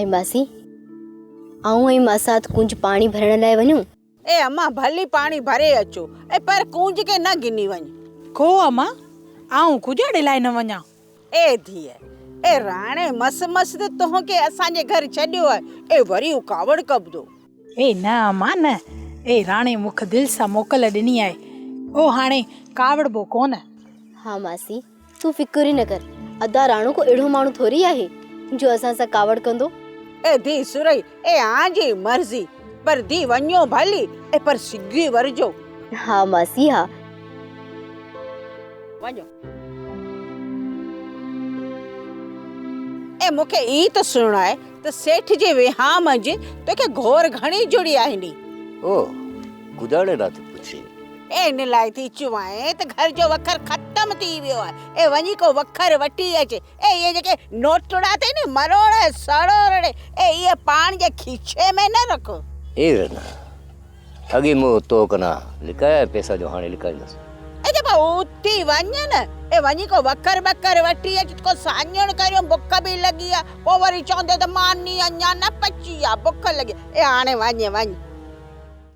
۽ ماسي، آئون ۽ ماسات ڪونج پاڻي ڀرڻ لاء وڃون؟ اي امان، ڀلي پاڻي ڀري اچو، اي پر ڪونج کي نه گهني وڃ. ڪو امان، آئون ڪجاڙي لاء نه وڃان. اي ڌيء، اي راڻي مس مس ته تنهن کي اسان جي گهر ڇڏيو آهي، اي وري هو ڪاوڙ ڪبدو. اي نه امان نه، اي راڻي مون کي دل سان موڪل ڏني آهي، او هاڻي ڪاوڙبو ڪونه. ها ماسي، تون فڪر ئي نه ڪر، ادا راڻو ڪو اهڙو ماڻهو ٿوري آهي جو اسان سان ڪاوڙ ڪندو. اي ڌيء سرهي، اي آن جي مرضي، پر ڌيء وڃو ڀلي، اي پر سگهي ورجو. ها ماسي ها. وڃو. اي مون کي ئي ته سڻڻو آهي ته سيٺ جي وهانء منجهه توکي گهور گهڻي جڙي آهي ني. او، گداڙي رات پڇي. اي ان لاء ٿي چوانء ته گهر جو وکر ختم ٿي ويو آهي. اي وڃي ڪو وکر وٺي اچ. اي اهي جيڪي نوٽڙا اٿئي ني مروڙ سڙوڙ، اي اهي پاڻ جي کيسي ۾ نه رک. اي رنا، اڳي مون تو ڪنا لڪايا پئسا جو هاڻي لڪائيندس. اي جبا اٿي وڃ نه، اي وڃي ڪو وکر ٻکر وٺي اچ ته ڪو ساڃڻ ڪريون، بک به لڳي آ، پوء وري چوندين ته ماني اڃا نه پچي آ، بک لڳي. اي هاڻي وڃ وڃ.